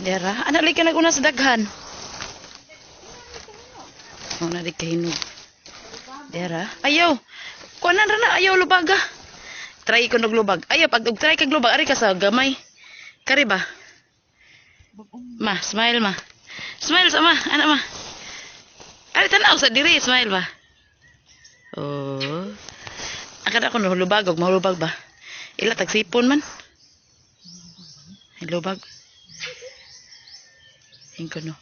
Dera, ana lay ka naguna sa daghan. Oh, na di kahinog. Dera. Ayaw. Kuanan ra na ayaw lubaga. Try ko naglubag. Ayaw pag og try kag lubag ari ka sa gamay. Kari ba? Ma, smile ma. Smile sa ma, ana ma. Ari tanaw sa diri, smile ba? Oh. Akala ko nahulubag og mahulubag ba? Ila tagsipon man. Lubag. Ingko no.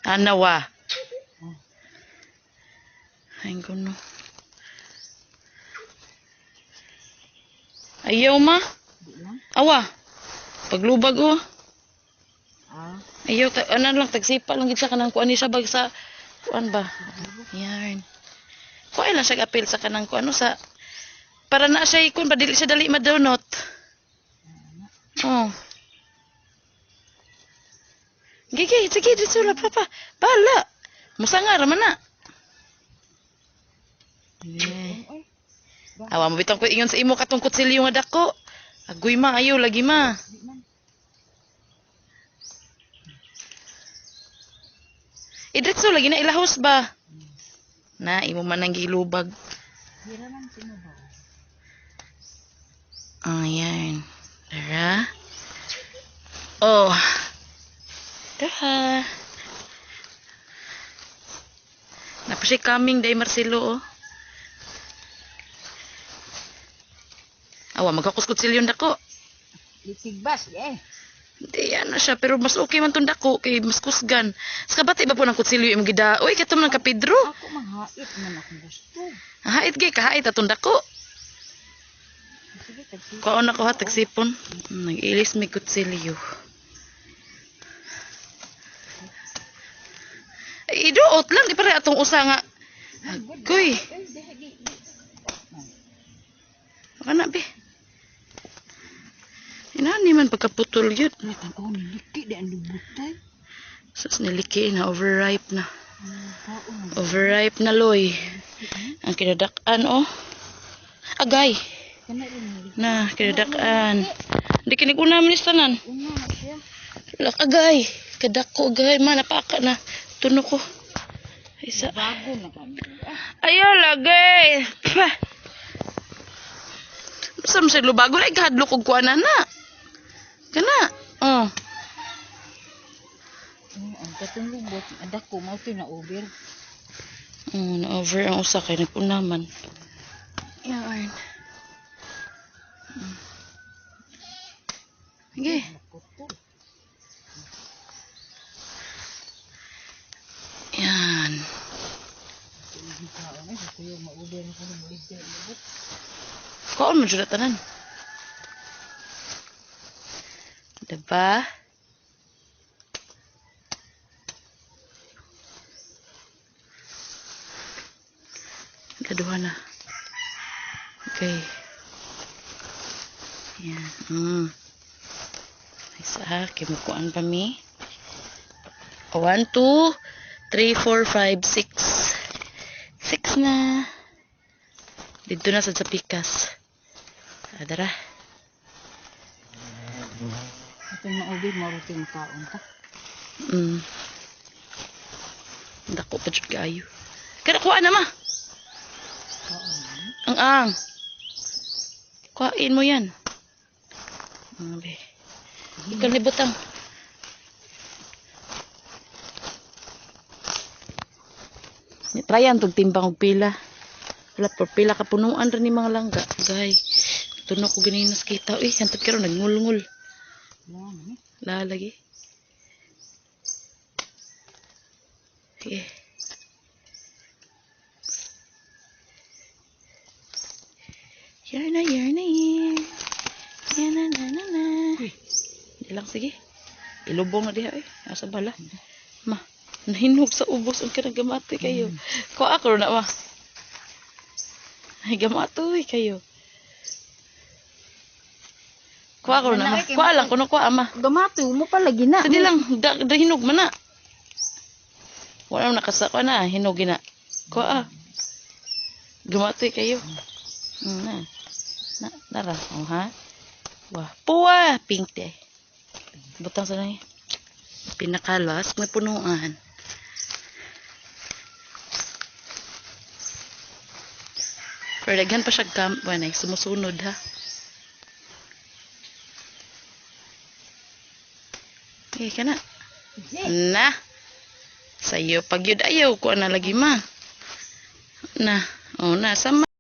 Anawa. Ingko no. Ayaw ma. Awa. Paglubag oh. Ah. Ayaw ta ano lang tagsipa lang gid sa kanang kuan ni siya bag sa kuan ba. Yarn. Kuan lang siya apil sa kanang kuan ano sa para na siya ikon pa dili siya dali madonot. Oh. Gigi, sige, dito la papa. Bala. Musanga ra man na. Eh. Awa mo bitong ko ingon sa imo katong kutsilyo nga dako. Agoy ma, ayo lagi ma. Idretso lagi na ilahos ba? Na imo man ang gilubag. Hira man sino ba? Ayan. Tara. Oh. Tara. Napa siya coming day Marcelo oh. Awa magkakuskutsilyon dako. Litigbas eh. Di yan na siya pero mas okay man tong dako kay mas kusgan. Sa kabati ba po ng kutsilyo imong gida? Uy, kato man ka Pedro. Ako manghait man akong gusto. Hait gay kahait atong dako. Sige, tagsi. Kuon ako ha tagsipon. Nag-ilis may kutsilyo. Ay, iduot lang di pare atong usa nga. Agoy. Eh, di di di. Baka na be. Inani man pagkaputol yun. Ay, tan-aw niliki di ang lubutay. Sus niliki na overripe na. Kaon. Overripe na loy. Ang kinadak-an oh. Agay. Kana rin niliki. Na kinadak-an. Hindi kinig-una man ni tanan. Una na siya. Lak agay. Kadako agay man napaka na. Tuno ko. Isa. Bago na kami. Ah, Ayaw lagay. Pah. Basta mo siya lubago na ikahadlok og kuan na na. Kana. Oh. ang katong lubot, ang dako mao to na over. Oh, na-over ang usa kay nagpunaman. Yarn. Sige. Naputol. Yan. Hindi kaon ay kuya ma-over na kuno muligay lubot. Kuan mo jud tanan. Diba? Kaduha na. Okay. Yan. Isa, kimukuan pa mi. 1, 2, 3, 4, 5, 6. 6 na. Dito na sa pikas. Adara. Atong na-over mao ra to kaon ta. Dako pa jud kaayo. Kada kuha na ma. Kaon. Ang ang. Kuhain mo yan. Be. Ikaw ni butang. Tryan tug timbang og pila. Wala por pila ka punuan ra ni mga langga. Gay. Tuno ko ganinas kita. Uy, hantod karon nagngulngul. Wala man eh. Lalagi. Sige. Yarn na, yarn na, yarn. Yan na, na, na, na. Uy. Di lang, sige. Ilubong na diha eh. Asa bala. Ma, nahinog sa ubos ang kanang gamate kayo. Kuha ako na ma. Ay, gamatoy kayo. Kuha ko na ma. Kuha lang, kuno kuha ma. Gamato mo pa lagi na. Sige lang, da, da hinog man na. Wala na nakasakwa na, hinog na. Kuha. Gumatoy kayo. Na. Na, nara. Oh, ha? Wah, puwa, pink te. Butang sa lang. Pinakalas may punuan. Pero daghan pa siya camp, ay sumusunod ha. Okay ka na. Na. Sayo pag yun ayaw ko na lagi ma. Na. Oh na sama.